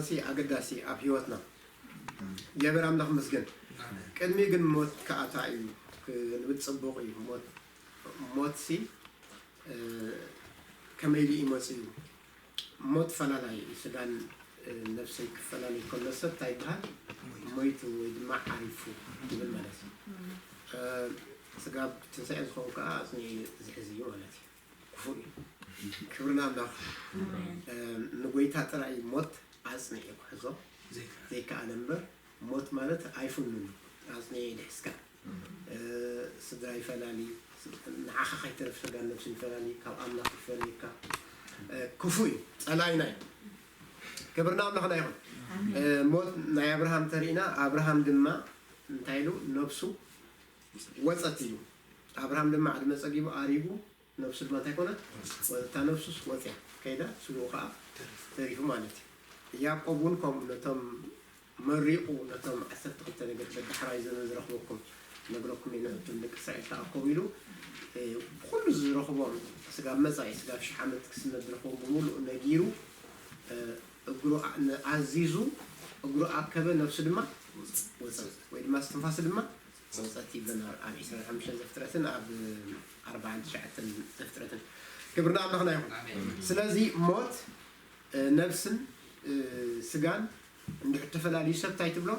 ሲ ኣገዳሲ ኣብ ህይወትና እግዚኣብሔር ኣምላኽ መስገን። ቅድሚ ግን ሞት ከኣታ እዩ ክንብል ጽቡቕ እዩ። ሞት ሞት ሲ ከመይ ኢሉ ይመጽእ እዩ? ሞት ፈላላይ እዩ። ስጋን ነፍስን ክፈላለይ ከሎ ሰብ እንታይ ይበሃል? ሞይቱ ወይ ድማ ዓሪፉ ይብል ማለት እዩ። ስጋ ብትንሳኤ ዝኸውን ከዓ ኣጽኒዑ ዝሕዝ እዩ ማለት እዩ። ክፉእ እዩ። ክብርና ኣምላኽ። ንጎይታ ጥራይ ሞት ኣጽኒዑ ክሕዞ ዘይከኣለ እምበር፣ ሞት ማለት ኣይፍኑን እዩ። ኣጽኒዑ ይድሕዝካ። ስድራ ይፈላሊ፣ ንዓኻ ከይተርፍ ስጋን ነፍስን ይፈላሊ፣ ካብ ኣምላኽ ይፈልየካ። ክፉእ እዩ፣ ጸላኢና እዩ። ክብርና ኣምላኽና ይኹን። ሞት ናይ ኣብርሃም ተሪእና፣ ኣብርሃም ድማ እንታይ ኢሉ? ነብሱ ወጸት ኢሉ። ኣብርሃም ድማ ዕድመ ጸጊቡ ኣሪጉ፣ ነብሱ ድማ እንታይ ኮነት? እታ ነብሱስ ወጽያ ከይዳ፣ ስግኡ ከኣ ተሪፉ ማለት እዩ። ያዕቆብ እውን ከምኡ ነቶም መሪቑ፣ ነቶም ዓሰርተ ክልተ ነገድ በዳሕራይ ዘመን ዝረኽበኩም ነግረኩም እየ፣ ነቶም ደቂ እስራኤል ተኣከቡ ኢሉ፣ ብኹሉ ዝረኽቦም ስጋብ መጻኢ፣ ስጋብ ሽሕ ዓመት ክስነድ ዝረኽቦም ብምሉእ ነጊሩ፣ እግሩ ኣዚዙ፣ እግሩ ኣከበ፣ ነብሱ ድማ ወጸት፣ ወይ ድማ እስትንፋሱ ድማ ወጸት ይብለና ኣብ ዕስራን ሓሙሽተን ዘፍጥረትን ኣብ ኣርባዓን ትሽዓተን ዘፍጥረትን። ክብርና ኣምላኽና ይኹን። ስለዚ ሞት ነብስን ስጋን እንድሕር ተፈላልዩ ሰብ እንታይ ትብሎ?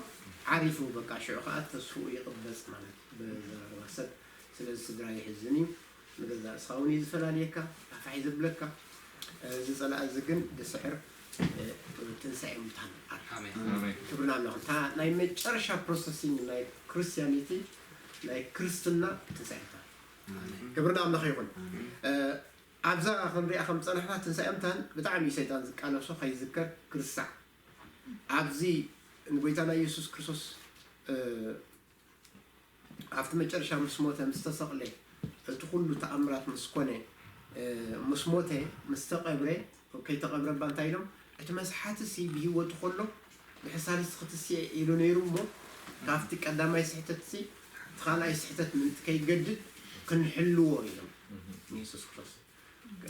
ዓሪፉ፣ በቃ ሽዑ ከዓ ተስፍኡ ይቕበጽ ማለት እዩ። ብዘረባ ሰብ ስለዚ ስድራ የሕዝን እዩ። ንገዛእ ርእስኻ እውን እዩ ዝፈላልየካ፣ ፋሕፋሕ እዩ ዘብለካ። እዚ ጸላኢ እዚ ግን ዝስዕር ትንሳኤ ሙታን ኣሎ። ክብርና ኣምላኽ። እታ ናይ መጨረሻ ፕሮሰሲንግ ናይ ክርስቲያኒቲ፣ ናይ ክርስትና ትንሳኤ ሙታን። ክብርና ኣምላኽ ይኹን። ኣብዛ ክንሪኣ ከም ዝጸናሕና ትንሳኤ ሙታን ብጣዕሚ እዩ ሰይጣን ዝቃለሶ ከይዝከር ክርሳዕ። ኣብዚ ንጎይታና ኢየሱስ ክርስቶስ ኣብቲ መጨረሻ ምስ ሞተ፣ ምስ ተሰቕለ፣ እቲ ኩሉ ተኣምራት ምስ ኮነ፣ ምስ ሞተ፣ ምስ ተቐብረ፣ ከይተቐብረ እባ እንታይ ኢሎም? እቲ መስሓትሲ ብህይወቱ ከሎ ድሕሪ ሳልስቲ ክትስኤ ኢሉ ነይሩ እሞ፣ ካብቲ ቀዳማይ ስሕተትሲ እቲ ካልኣይ ስሕተት ምእንቲ ከይገድድ ክንሕልዎ ኢሎም ንየሱስ ክርስቶስ።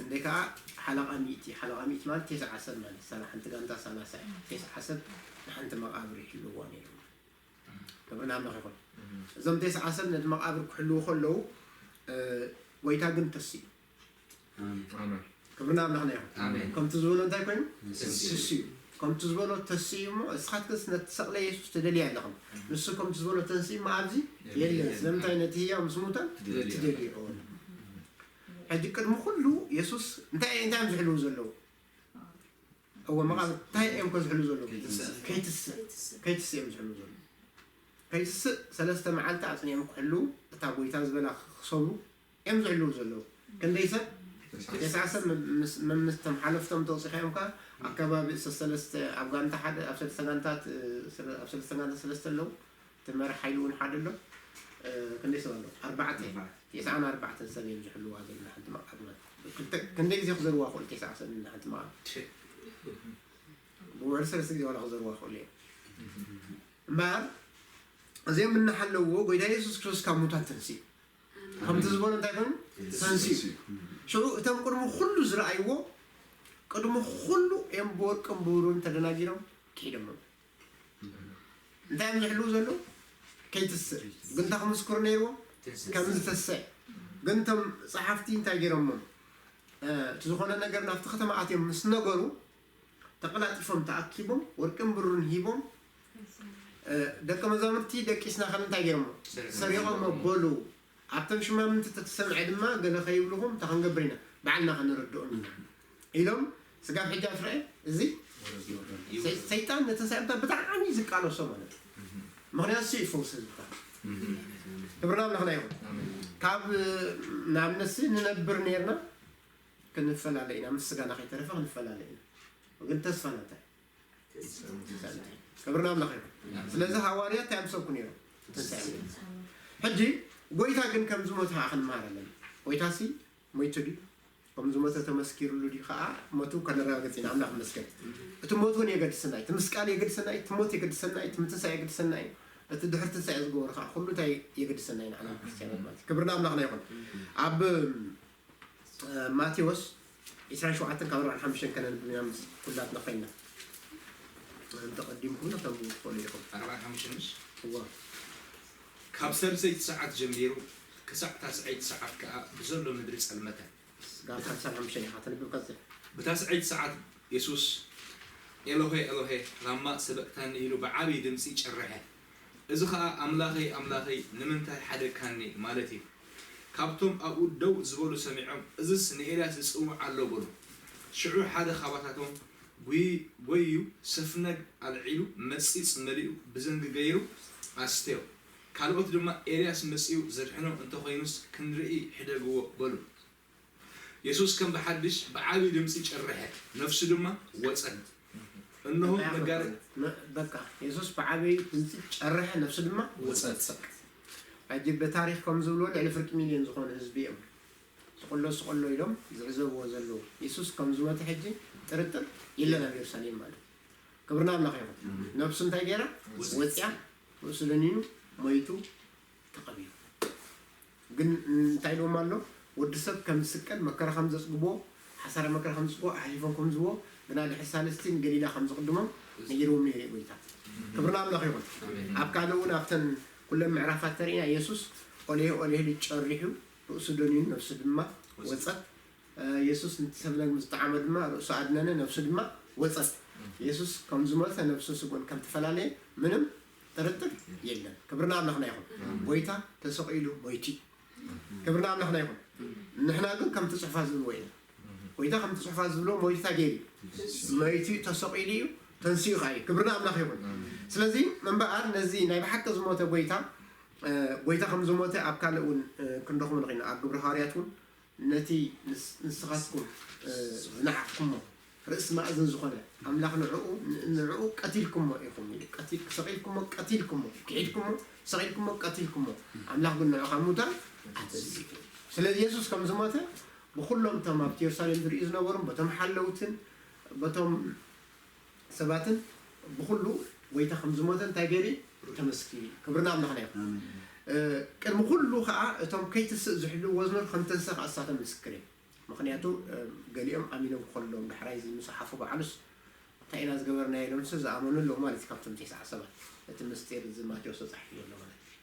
እንደ ከዓ ሓለቓ ሚእቲ፣ ሓለቓ ሚእቲ ማለት ቴስዓ ሰብ ማለት፣ ሳላ ሓንቲ ጋንታ ሰላሳ እዩ። ቴስዓ ሰብ ንሓንቲ መቓብር ይሕልዋ ነይሩ። ክብሪ ንኣምላኽ ይኹን። እዞም ቴስዓ ሰብ ነቲ መቓብር ክሕልዉ ከለዉ፣ ጎይታ ግን ተሲኡ። ክብሪ ንኣምላኽና ይኹን። ከምቲ ዝበሎ እንታይ ኮይኑ? ተሲኡ። ከምቲ ዝበሎ ተሲኡ እሞ፣ እስኻትክንስ ነቲ ሰቕለ የሱስ ትደልዩ ኣለኽን። ንሱ ከምቲ ዝበሎ ተንሲኡ እሞ ኣብዚ የለን። ስለምንታይ ነቲ ህያው ምስ ሙታን ትደልዩ? ሕጂ ቅድሚ ኩሉ የሱስ እንታይ፣ እንታይ እዮም ዝሕልዉ ዘለዉ? እወ፣ መቓብር እንታይ እዮም ከዝሕሉ ዘለዉ? ከይትስእ። ከይትስእ እዮም ዝሕሉ ዘለዉ። ከይትስእ ሰለስተ መዓልቲ ኣጽኒዖም ክሕልዉ፣ እታ ጎይታ ዝበላ ክሰብሩ እዮም ዝሕልዉ ዘለዉ። ክንደይ ሰብ? ተስዓ ሰብ። መምስ-፣ መምስቶም ሓለፍቶም ተወጺኻ እዮም ከኣ ኣብ ከባቢ ሰለስተ፣ ኣብ ጋንታ ሓደ፣ ኣብ ሰለስተ ጋንታት፣ ኣብ ሰለስተ ጋንታ ሰለስተ ኣለዉ። እቲ መራሕ ሓይሊ እውን ሓደ ኣሎ። ክንደይ ሰብ ኣሎ? ኣርባዕተ። ኣርባዕተ። ቴስዓን ኣርባዕተን ሰብ እዮም ዝሕልዋ ዘለና ሓንቲ መቓብር። ክንደይ ግዜ ክዘርዋ ክእሉ ቴስዓ ሰብ ንሓንቲ መቓብር? ብውዕል ሰለስተ ግዜ ዋላ ክዘርዋ ክእሉ እዮም። እምበኣር እዚኦም እናሓለውዎ ጎይታ የሱስ ክርስቶስ ካብ ሙታን ተንሲኡ። ከምቲ ዝበሎ እንታይ ኮይኑ? ተንሲኡ። ሽዑ እቶም ቅድሚ ኩሉ ዝረኣይዎ፣ ቅድሚ ኩሉ እዮም ብወርቅን ብብሩርን ተደናጊሮም ክሒዶሞ። እንታይ እዮም ዝሕልዉ ዘለዉ? ከይትስእ። ግን እንታይ ክምስክሩ ነይርዎም? ከም ዝተስእ። ግን እቶም ጸሓፍቲ እንታይ ገይሮሞም? እቲ ዝኾነ ነገር ናብቲ ከተማ ኣትዮም ምስ ነገሩ፣ ተቐላጢፎም ተኣኪቦም፣ ወርቅን ብሩርን ሂቦም፣ ደቀ መዛሙርቲ ደቂስና ከም እንታይ ገይሮሞ? ሰሪቖሞ በሉ። ኣብቶም ሽማምንቲ ተተሰምዐ ድማ፣ ገለ ከይብልኹም እንታይ ክንገብር ኢና? ባዕልና ከነረድኦም ኢና ኢሎም። ስጋብ ሕጂ ኣፍርዐ እዚ ሰይጣን ነተን ሰይጣን ብጣዕሚ እዩ ዝቃለሶ ማለት እዩ። ምኽንያቱ እሱ እዩ ፈውሲ ዝበሃል። ክብርና ኣምላኽና ይኹን። ካብ ንኣብነት ሲ ንነብር ነርና ክንፈላለ ኢና፣ ምስ ስጋና ከይተረፈ ክንፈላለ ኢና። ግን ተስፋና እንታይ? ክብርና ኣምላኽ ይኹን። ስለዚ ሃዋርያት እንታይ ምሰብኩ ነይሮም? ትንሳኤ። ሕጂ ጎይታ ግን ከም ዝሞተ ከዓ ክንመሃር ኣለና። ጎይታ ሲ ሞይቱ ድዩ? ከም ዝሞተ ተመስኪሩሉ ድዩ ከዓ? ሞቱ ከነረጋግጽ ኢና። ኣምላኽ ይመስገን። እቲ ሞት እውን የገድሰና እዩ። እቲ ምስቃል የገድሰና እዩ። እቲ ሞት የገድሰና እዩ። እቲ ምትንሳኤ የገድሰና እዩ። እቲ ድሕሪ ትንሳኤ ዝገበሩ ከዓ ኩሉ እንታይ የገድሰና እዩ? ንዓና ክርስትያናት ማለት እዩ። ክብርና ኣምላኽና ይኹን። ኣብ ማቴዎስ ዕስራን ሸውዓተን ካብ ኣርባዓን ሓሙሽተን ከነንብብ ኢና ምስ ኩላትና ኮይንና። እንተቐዲምኩም ተንብቡ ትኽእሉ ኢኹም። ኣርባዓን ሓሙሽተን ምሽ እዋ ካብ ሰልሰይቲ ሰዓት ጀሚሩ ክሳዕ ታስዐይቲ ሰዓት ከኣ ብዘሎ ምድሪ ጸልመተ። ጋር ሓምሳን ሓሙሽተን ኢኻ ተንብብ ቀጽል። ብታስዐይቲ ሰዓት የሱስ ኤሎሄ ኤሎሄ ላማ ሰበቅታኒ ኢሉ ብዓብዪ ድምፂ ጨርሐ። እዚ ኸኣ ኣምላኸይ ኣምላኸይ ንምንታይ ሓደግካኒ ማለት እዩ። ካብቶም ኣብኡ ደው ዝበሉ ሰሚዖም እዝስ ንኤልያስ ዝጽውዕ ኣሎ በሉ። ሽዑ ሓደ ካባታቶም ጎይዩ ሰፍነግ ኣልዒሉ መጺጽ መሊኡ ብዘንጊ ገይሩ ኣስተዮ። ካልኦት ድማ ኤልያስ መጺኡ ዘድሕኖም እንተኾይኑስ ክንርኢ ሕደግዎ በሉ። የሱስ ከም ብሓድሽ ብዓቢ ድምጺ ጨርሐ፣ ነፍሱ ድማ ወጸት። እንሆ መጋረ በቃ የሱስ ብዓበይ ድምፂ ጨርሐ፣ ነፍሱ ድማ ወጸት። ሕጂ ብታሪክ ከም ዝብልዎ ልዕሊ ፍርቂ ሚልዮን ዝኾነ ህዝቢ እዮም ስቕሎ ስቕሎ ኢሎም ዝዕዘብዎ ዘለዉ። የሱስ ከም ዝሞተ ሕጂ ጥርጥር የለን ኣብ የሩሳሌም ማለት እዩ። ክብርና ኣምላኽ ይኹን። ነብሱ እንታይ ገይራ? ወፂኣ፣ ርእሱ ደኒኑ፣ ሞይቱ፣ ተቐቢሩ። ግን እንታይ ኢልዎም ኣሎ? ወዲ ሰብ ከም ዝስቀል፣ መከራ ከም ዘፅግቦ፣ ሓሳረ መከራ ከም ዘፅግቦ፣ ኣሕሊፎም ከም ዝህቦ፣ ግና ድሕሪ ሳልስቲ ንገሊላ ከም ዝቕድሞም ነጊርዎም ነይሩ እዩ ጎይታ። ክብርና ኣምላኽ ይኹን። ኣብ ካልእ እውን ኣብተን ኩለን ምዕራፋት ተሪእና ኢየሱስ ኦሌ ኦሌ ኢሉ ጨሪሑ ርእሱ ደኒኑ ነፍሱ ድማ ወጸት። የሱስ ነቲ ሰብ ነግሪ ዝጠዓመ ድማ ርእሱ ኣድነነ፣ ነፍሱ ድማ ወጸት። የሱስ ከም ዝሞተ ነፍሱን ስግኡን ከም ተፈላለየ ምንም ጥርጥር የለን። ክብርና ኣምላኽና ይኹን። ጎይታ ተሰቒሉ ሞይቱ እዩ። ክብርና ኣምላኽና ይኹን። ንሕና ግን ከምቲ ጽሑፋት ዝብልዎ ኢና። ጎይታ ከምቲ ጽሑፋት ዝብሎ ሞይቱ እንታይ ገይሩ እዩ? ሞይቱ እዩ፣ ተሰቒሉ እዩ፣ ተንሲኡ ኸዓ እዩ። ክብርና ኣምላኽ ይኹን። ስለዚ እምበኣር ነዚ ናይ ብሓቂ ዝሞተ ጎይታ፣ ጎይታ ከም ዝሞተ ኣብ ካልእ እውን ክንረኽቦ ንኽእል ኢና። ኣብ ግብሪ ሃዋርያት እውን ነቲ ንስ-፣ ንስኻትኩም ዝነዓቕኩሞ ርእሲ ማእዝን ዝኾነ ኣምላኽ ንዕኡ፣ ንዕኡ ቀቲልኩሞ ኢኹም ኢሉ። ቀቲል-፣ ሰቒልኩሞ ቀቲልኩሞ፣ ክሒድኩሞ ሰቒልኩሞ ቀቲልኩሞ፣ ኣምላኽ ግን ንዑ ካብ ሙታን ኣተንሲኡ። ስለዚ የሱስ ከም ዝሞተ ብኹሎም እቶም ኣብቲ የሩሳሌም ዝርእዩ ዝነበሩን በቶም ሓለውትን በቶም ሰባትን ብኹሉ ጎይታ ከም ዝሞተ እንታይ ገይሩ? ተመስኪሩ። ክብርና ኣምላኽና ይኹን። ቅድሚ ኩሉ ኸዓ እቶም ከይትስእ ዝሕልውዎ ዝነበሩ ከም ተንሳ ኸዓ እሳቶም ምስክር እዮም። ምኽንያቱ ገሊኦም ኣሚኖም ከለዎም ዳሕራይ እዚ ምፅሓፉ ባዕሉስ እንታይ ኢና ዝገበርናዮ ኢሎምስ ዝኣመኑ ኣለዉ ማለት እዩ። ካብቶም ተስዓ ሰባት እቲ ምስጢር እዚ ማቴዎስ ተፃሒፉ ዘሎ ማለት እዩ።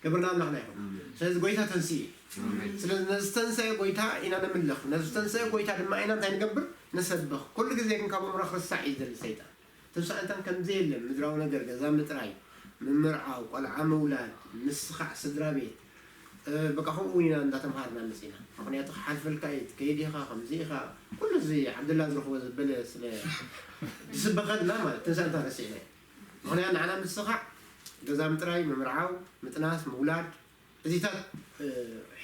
ክብርና ኣምላኽና ይኹን። ስለዚ ጎይታ ተንስኡ እዩ። ስለዚ ነዚ ዝተንሰአ ጎይታ ኢና ነምልኽ። ነዚ ዝተንሰአ ጎይታ ድማ ኢና እንታይ ንገብር? ንሰብኽ። ኩሉ ግዜ ግን ካብ ኣእምሮ ክርሳዕ እዩ ዝደሊ ሰይጣን። ትንሳኤ እንታን ከምዘየለ፣ ምድራዊ ነገር፣ ገዛ ምጥራይ፣ ምምርዓው፣ ቆልዓ ምውላድ፣ ምስኻዕ ስድራ ቤት፣ በቃ ከምኡ እውን ኢና እንዳተምሃርና መፂና። ምኽንያቱ ክሓልፈልካ እዩ፣ ትከይድ ኢኻ፣ ከምዚ ኢኻ፣ ኩሉ እዚ ዓብደላ ዝረኽቦ ዘበለ ስለ ዝስበኸልና ማለት ትንሳኤ እንታን ረሲዕና እዩ። ምኽንያቱ ንዓና ምስኻዕ፣ ገዛ ምጥራይ፣ ምምርዓው፣ ምጥናስ፣ ምውላድ፣ እዚታት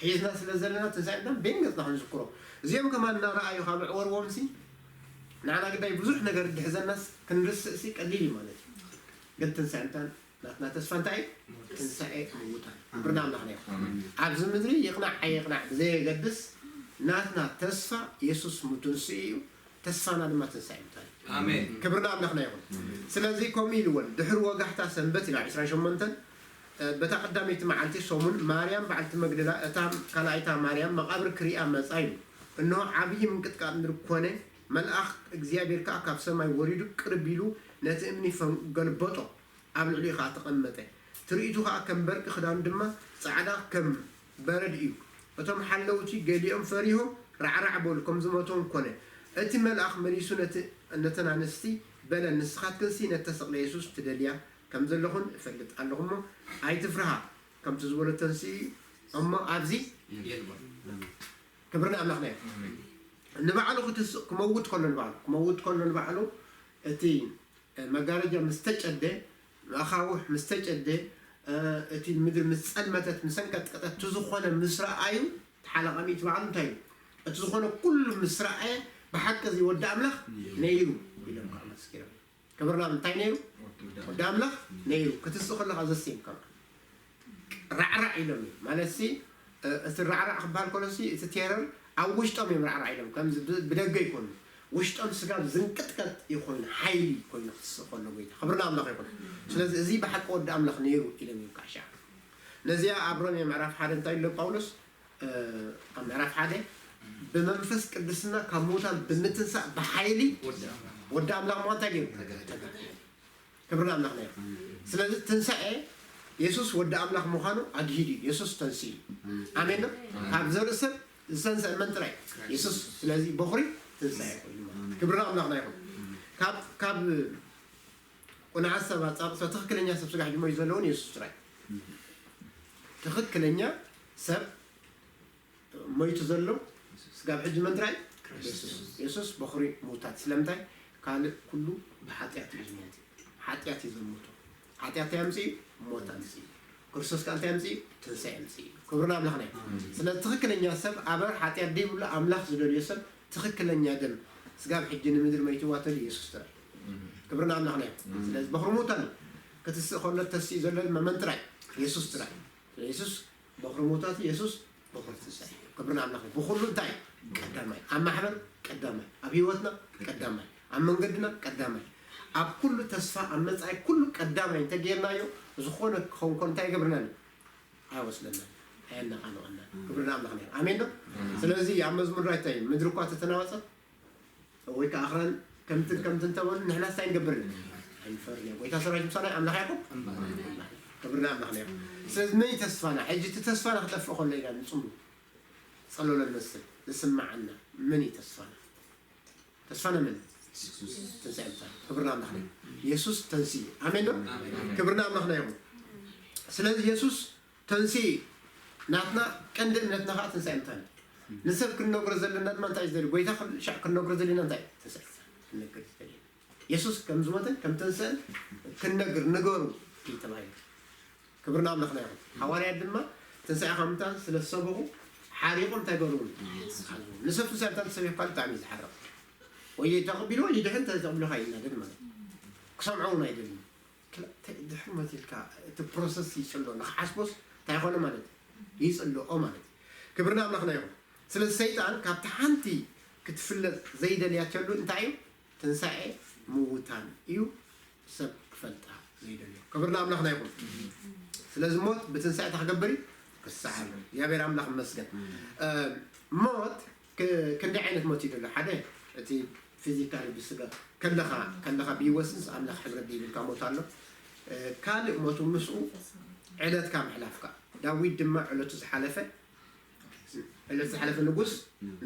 ሒዝና ስለ ዘለና ትንሳኤ እንታን ቤን ገፅና ክንዝክሮ። እዚኦም ከማን እናረኣዩ ካብ ኣዕወርዎም ሲ ንዓና ግዳይ ብዙሕ ነገር እንድሕዘናስ ክንርስእ ሲ ቀሊል እዩ ማለት እዩ። ግን ትንሳኤ እንታን ናትና ተስፋ እንታይ እዩ? ትንሳኤ ምውታን። ክብርና ኣምላኽና ይኹን። ኣብዚ ምድሪ ይቕናዕ ኣይቕናዕ ብዘየገድስ ናትና ተስፋ የሱስ ምትንስኡ እዩ። ተስፋና ድማ ትንሳኤ ምውታን እዩ። ኣሜን። ክብርና ኣምላኽና ይኹን። ስለዚ ከምኡ ኢልወን ድሕሪ ወጋሕታ ሰንበት ኢላ ዕስራን ሸሞንተን በታ ቀዳመይቲ መዓልቲ ሰሙን ማርያም በዓልቲ መግደላ እታ ካልኣይታ ማርያም መቓብር ክሪኣ መጻ ኢሉ። እንሆ ዓብዪ ምንቅጥቃጥ ምድሪ ኮነ፣ መልኣኽ እግዚኣብሔር ከኣ ካብ ሰማይ ወሪዱ ቅርብ ኢሉ ነቲ እምኒ ፈንገልበጦ፣ ኣብ ልዕሊኡ ከኣ ተቐመጠ። ትርኢቱ ከኣ ከም በርቂ ክዳኑ ድማ ጻዕዳ ከም በረድ እዩ። እቶም ሓለውቲ ገሊኦም ፈሪሆም ራዕራዕ በሉ፣ ከም ዝሞቶም ኮነ። እቲ መልኣኽ መሊሱ ነቲ ነተን ኣንስቲ በለን፣ ንስኻትክንሲ ነተሰቕለ የሱስ ትደልያ ከም ዘለኹን እፈልጥ ኣለኹ እሞ ኣይትፍርሃ፣ ከምቲ ዝበሎ ተንስኡ እዩ እሞ ኣብዚ የልቦን። ክብሪ ንኣምላኽና እዩ። ንባዕሉ ክትስእ ክመውት ከሎ ንባዕሉ ክመውት ከሎ ንባዕሉ እቲ መጋረጃ ምስ ተጨደ፣ ኣኻውሕ ምስ ተጨደ፣ እቲ ምድሪ ምስ ጸልመተት፣ ምስ ኣንቀጥቀጠት፣ እቲ ዝኾነ ምስ ረኣዩ፣ እቲ ሓለቓ ሚእቲ በዓሉ እንታይ ኢሉ? እቲ ዝኾነ ኩሉ ምስ ረኣየ፣ ብሓቂ እዚ ወዲ ኣምላኽ ነይሩ ኢሎም ከዓ መስኪሮም። ክብርና እንታይ ነይሩ? ወዲ ኣምላኽ ነይሩ። ክትስእ ከለኻ ዘሴም ከማ ራዕራዕ ኢሎም እዩ። ማለት ሲ፣ እቲ ራዕራዕ ክበሃል ከሎ ሲ፣ እቲ ቴረር ኣብ ውሽጦም እዮም ራዕራዕ ኢሎም። ከምዚ ብ-፣ ብደገ ይኮኑ። ውሽጦም ስጋብ ዝንቅጥቀጥ እዩ ኮይኑ፣ ሓይሊ ኮይኑ ክትስእ ከሎ ጎይታ። ክብርና ኣምላኽ ይኹን። ስለዚ እዚ ብሓቂ ወዲ ኣምላኽ ነይሩ ኢሎም እዮም ከዓ ሻዕ። ነዚኣ ኣብ ሮሜ ምዕራፍ ሓደ እንታይ ኢሎ ጳውሎስ? ኣብ ምዕራፍ ሓደ ብመንፈስ ቅዱስና ካብ ምዉታን ብምትንሳእ ብሓይሊ ወዲ ኣምላኽ ምዃን እንታይ ገይሩ? ተጋሂዱ። ክብሪ ንኣምላኽና ይኹን። ስለዚ ትንሳኤ የሱስ ወዲ ኣምላኽ ምዃኑ ኣግሂዱ እዩ። የሱስ ተንሲኡ እዩ። ኣሜን ነው። ካብ ዘርኢ ሰብ ዝተንሰአ መን ጥራይ? የሱስ። ስለዚ በኹሪ ትንሳኤ ኮይኑ ማለት እዩ። ክብሪ ንኣምላኽና ይኹን። ካብ ካብ ቁንዓት ሰብ ኣጻብሶ ትኽክለኛ ሰብ ስጋ ሒዙ ሞይቱ ዘለውን የሱስ ጥራይ። ትኽክለኛ ሰብ ሞይቱ ዘሎ ስጋብ ሕጂ መን ጥራይ? የሱስ። የሱስ በኹሪ ምውታት። ስለምንታይ? ካልእ ኩሉ ብሓጢኣት እዩ ዝሞት። ሓጢኣት እዩ ዘሞቶ። ሓጢኣት እንታይ ኣምፅኡ? ሞት ኣምፅኡ። ክርስቶስ ከኣ እንታይ ኣምፅኡ? ትንሳኤ ኣምፅኡ። ክብሪ ንኣምላኽና እዩ። ስለ ትኽክለኛ ሰብ ኣበር ሓጢኣት ደይብሉ ኣምላኽ ዝደልዮ ሰብ ትኽክለኛ ደም ስጋብ ሕጂ ንምድሪ መይትዋ ተሉ የሱስ ጥራይ። ክብሪ ንኣምላኽና እዩ። ስለዚ በኹሪ ምውታን እዩ። ክትስእ ከሎ ተስኡ ዘሎ ድማ መን ጥራይ? የሱስ ጥራይ። ስለ የሱስ በኹሪ ምውታት የሱስ በኹሪ ትንሳኤ። ክብሪ ንኣምላኽ። ብኹሉ እንታይ? ቀዳማይ። ኣብ ማሕበር ቀዳማይ። ኣብ ህይወትና ቀዳማይ። ኣብ መንገድና ቀዳማይ። ኣብ ኩሉ ተስፋ፣ ኣብ መጻኢ ኩሉ ቀዳማይ እንተጌርናዮ፣ ዝኾነ ክኸውን ከሎ እንታይ ይገብርና? ኣይወስደናን። ኣየነቓንቐናን። ክብሪ ንኣምላኽ። ኣሜን ዶ? ስለዚ ኣብ መዝሙር ዳዊት እንታይ እዩ? ምድሪ እኳ ተተናወጸት፣ ወይ ከዓ ኣኽራን ከምትን ከምትን እንተበሉ ንሕና እንታይ ንገብር? ኣይንፈርን እዮም። ጎይታ ሰራዊት ምሳና ኣምላኽ ያዕቆብ። ክብሪ ንኣምላኽና ይኹን። ስለዚ መን እዩ ተስፋና? ሕጂ እቲ ተስፋና ክጠፍእ ከሎ ኢና ንጽሉ። ጸሎሎ ንመስል ዝስምዓና መን እዩ ተስፋና? ተስፋና መን? ትንሳኤ ምውታን። ክብሪ ንኣምላኽና ይኹን። የሱስ ተንስኡ። ኣሜን ዶ? ክብሪ ንኣምላኽና ይኹን። ስለዚ የሱስ ተንስኡ ናትና ቀንዲ እምነትና ከዓ ትንሳኤ ምውታን እዩ። ንሰብ ክንነግሮ ዘለና ድማ እንታይ እዩ ዝደሊ? ጎይታ ክል- ሻዕ ክንነግሮ ዘለና እንታይ እዩ? ትንሳኤ ምውታን ክንነግር ዝደሊ። የሱስ ከም ዝሞተን ከም ተንስአን ክንነግር ንገሩ እዩ ተባሂሉ። ክብሪ ንኣምላኽና ይኹን። ሃዋርያት ድማ ትንሳኤ ካብ ምውታን ስለ ዝሰበኹ ሓሪቑ እንታይ ገሩ? ንሰብ ትንሳኤ ምውታን ዝሰብኽ ካልእ ብጣዕሚ እዩ ዝሓርቕ። ወይ ተቐቢሉ ወይ ይድሕን እንተ ተቐቢሉ ከኣ ይናደድ ማለት እዩ። ክሰምዖ እውን ኣይደልን። ክላ- ተ- ድሕሪ ሞት ኢልካ እቲ ፕሮሰስ ይጽሎ፣ ንኽሓስቦስ እንታይ ኮነ ማለት እዩ? ይጽልኦ ማለት እዩ። ክብሪ ንኣምላኽና ይኹን። ስለዚ ሰይጣን ካብቲ ሓንቲ ክትፍለጥ ዘይደልያ ተሉ እንታይ እዩ? ትንሳኤ ምውታን እዩ ሰብ ክፈልጣ ዘይደልዮ። ክብሪ ንኣምላኽና ይኹን። ስለዚ ሞት ብትንሳኤ እንታይ ክገብር እዩ? ክሰዓር እዩ። እግዚኣብሔር ኣምላኽ ይመስገን። እ፣ ሞት ክ- ክንደይ ዓይነት ሞት እዩ ዘሎ? ሓደ እቲ ፊዚካሊ ብስጋ ከለኻ ከለኻ ብይወስንስ ኣምላኽ ሕብረት ዘይብልካ ሞት ኣሎ። እ፣ ካልእ ሞት ምስኡ ዕለትካ ምሕላፍካ። ዳዊት ድማ ዕለቱ ዝሓለፈ ዕለቱ ዝሓለፈ ንጉስ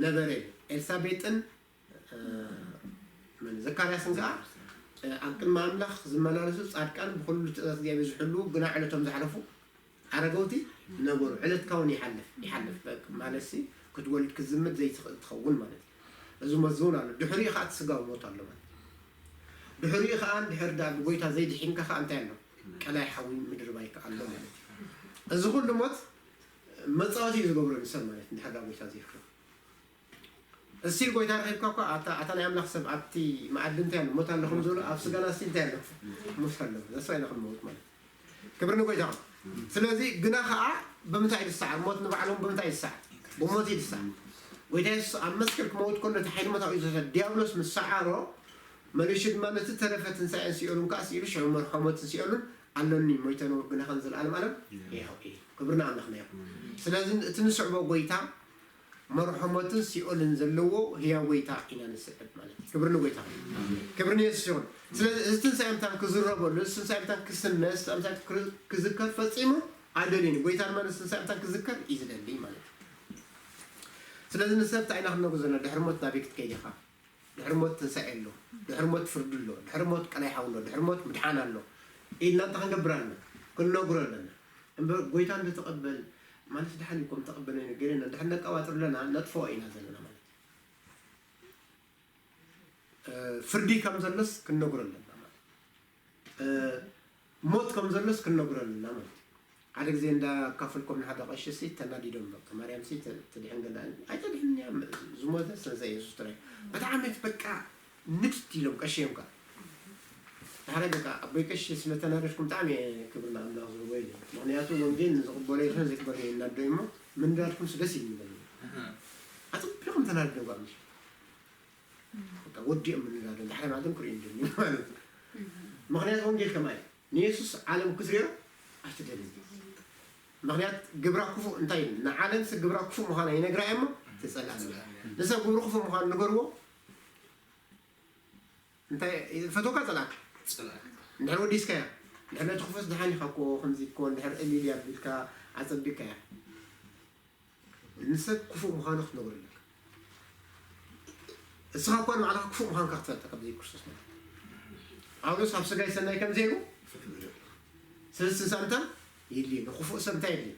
ነበረ። ኤልሳቤጥን እ፣ መን ዘካርያስን ከዓ እ፣ ኣብ ቅድሚ ኣምላኽ ዝመላለሱ ጻድቃን ብኹሉ ትእዛዝ እግዚኣብሔር ዝሕልዉ ግና ዕለቶም ዝሓለፉ ኣረገውቲ ነበሩ። ዕለትካ እውን ይሓልፍ ይሓልፍ በቃ ማለት ሲ ክትወልድ ክትዝምድ ዘይትኽእል ትኸውን ማለት እዩ። እዚ ሞት እዚ እውን ኣሎ። ድሕሪኡ ከዓ እቲ ስጋዊ ሞት ኣሎ ማለት እዩ። ድሕሪኡ ከዓ እንድሕር ዳ ብጎይታ ዘይድሒንካ ከዓ እንታይ ኣሎ? ቀላይ ሓዊ ምድሪ ባይ ከዓ ኣሎ ማለት እዩ። እዚ ኩሉ ሞት መፃወቲ እዩ ዝገብሮ ንሰብ ማለት እንድሕር ዳ ጎይታ ዘይፍቅር። እስቲል ጎይታ ረኺብካ እኳ ኣታ ኣታ ናይ ኣምላኽ ሰብ ኣብቲ መኣዲ እንታይ ኣሎ ሞት ኣሎ ከም ዝብሎ ኣብ ስጋና እስቲል እንታይ ኣሎ ሞት ኣሎ። ዘስፋ ኢና ክንመውት ማለት እዩ። ክብሪ ንጎይታ ይኹን። ስለዚ ግና ኸዓ ብምንታይ እዩ ዝሰዓር? ሞት ንባዕሉ እውን ብምንታይ እዩ ዝሰዓር? ብሞት እዩ ዝሰዓር። ጎይታ የሱስ ኣብ መስቀል ክመውት ከሎ እቲ ሓይሊ ሞት ኣብኡ እዩ ዝወሰድ። ዲያብሎስ ምስ ሰዓሮ መሊሱ ድማ ነቲ ተረፈ ትንሳኤን ሲኦልን ከዓ ስኢሉ ሽዑ መርሖ ሞትን ሲኦልን ኣለኒ ሞይተ ነውር ግና ኸን ዘለኣለም ኣለም ሕያው እየ። ክብሪ ንኣምላኽና ይኹን። ስለዚ እቲ ንስዕቦ ጎይታ መርሖ ሞትን ሲኦልን ዘለዎ ህያው ጎይታ ኢና ንስዕብ ማለት እዩ። ክብሪ ንጎይታ ይኹን። ክብሪ ንየሱስ ይኹን። ስለዚ እዚ ትንሳኤ ምታን ክዝረበሉ፣ እዚ ትንሳኤ ምታን ክስነ፣ እዚ ትንሳኤ ምታን ክር- ክዝከር ፈጺሙ ኣይደልዩን። ጎይታ ድማ ነዚ ትንሳኤ ምታን ክዝከር እዩ ዝደሊ ማለት እዩ። ስለዚ ንሰብ እንታይ ኢና ክንነግሮ ዘለና? ድሕሪ ሞት ናበይ ክትከይድ ኢኻ? ድሕሪ ሞት ትንሳኤ ኣሎ። ድሕሪ ሞት ፍርዲ ኣሎ። ድሕሪ ሞት ቀላይ ሓዊ ኣሎ። ድሕሪ ሞት ምድሓን ኣሎ ኢልና እንታይ ክንገብር ኣለና? ክንነግሮ ኣለና። እምበር ጎይታ እንተተቐበል ማለት ድሓን እኮ ምተቐበለ ገለና እንድሕር ነቀባጥር ኣለና ነጥፍኦ ኢና ዘለና ማለት እዩ። እ፣ ፍርዲ ከም ዘሎስ ክንነግሮ ኣለና ማለት እዩ። እ፣ ሞት ከም ዘሎስ ክንነግሮ ኣለና ማለት እዩ። ሓደ ግዜ እንዳካፈልኩም ንሓደ ቀሺ ሲ ተናዲዶም በቃ ማርያም ሲ ተ- ትድሕን ገላ ኣይተድሕን እያ ዝሞተ ስለዚ የሱስ ጥራይ ብጣዕሚ በቃ ንድድ ኢሎም ቀሺ እዮም ከዓ ሓደ በቃ ኣቦይ ቀሺ ስለተናደድኩም ብጣዕሚ እየ ክብሪ ንኣምላኽ ዝህቦ ኢለ ምክንያቱ ወንጌል ንዝቕበሎ ይኹን ዘይቅበሎ ይናዶ እሞ ምንዳድኩም ደስ ይብል ኣፅቢቖም ተናዲዶም ከዓ ምሽ በቃ ወዲኦም ምንዳዶ ዳሕረ ማለትም ክርእዩ እንደኒ ማለት እዩ ምክንያቱ ወንጌል ከማይ ንየሱስ ዓለም ክትሪኦ ኣይትደልን ምክንያት ግብራ ክፉእ እንታይ ንዓለም ስ ግብራ ክፉእ ምዃና ይነግራ እሞ ትፀላእ ንሰብ ግብሩ ክፉእ ምዃኑ ንገርዎ እንታይ ፈቶካ ፀላእካ እንድሕር ወዲስካያ፣ እንድሕር ነቲ ክፉእስ ደሓን ኢኻ እኮ፣ ከምዚ እኮ፣ እንድሕር እልል ኣቢልካ ኣጸቢቕካያ፣ ንሰብ ክፉእ ምዃኑ ክትነግሮ ኣለካ። እስኻ እኮ ንባዕልኻ ክፉእ ምዃንካ ክትፈልጥ ካብ ዘይክርስቶስ ማለት እዩ። ጳውሎስ ኣብ ስጋይ ሰናይ ከም ዘይብሉ፣ ስለዚ ትንሳእ እንታይ የድልዮ? ንክፉእ ሰብ እንታይ የድልዮ?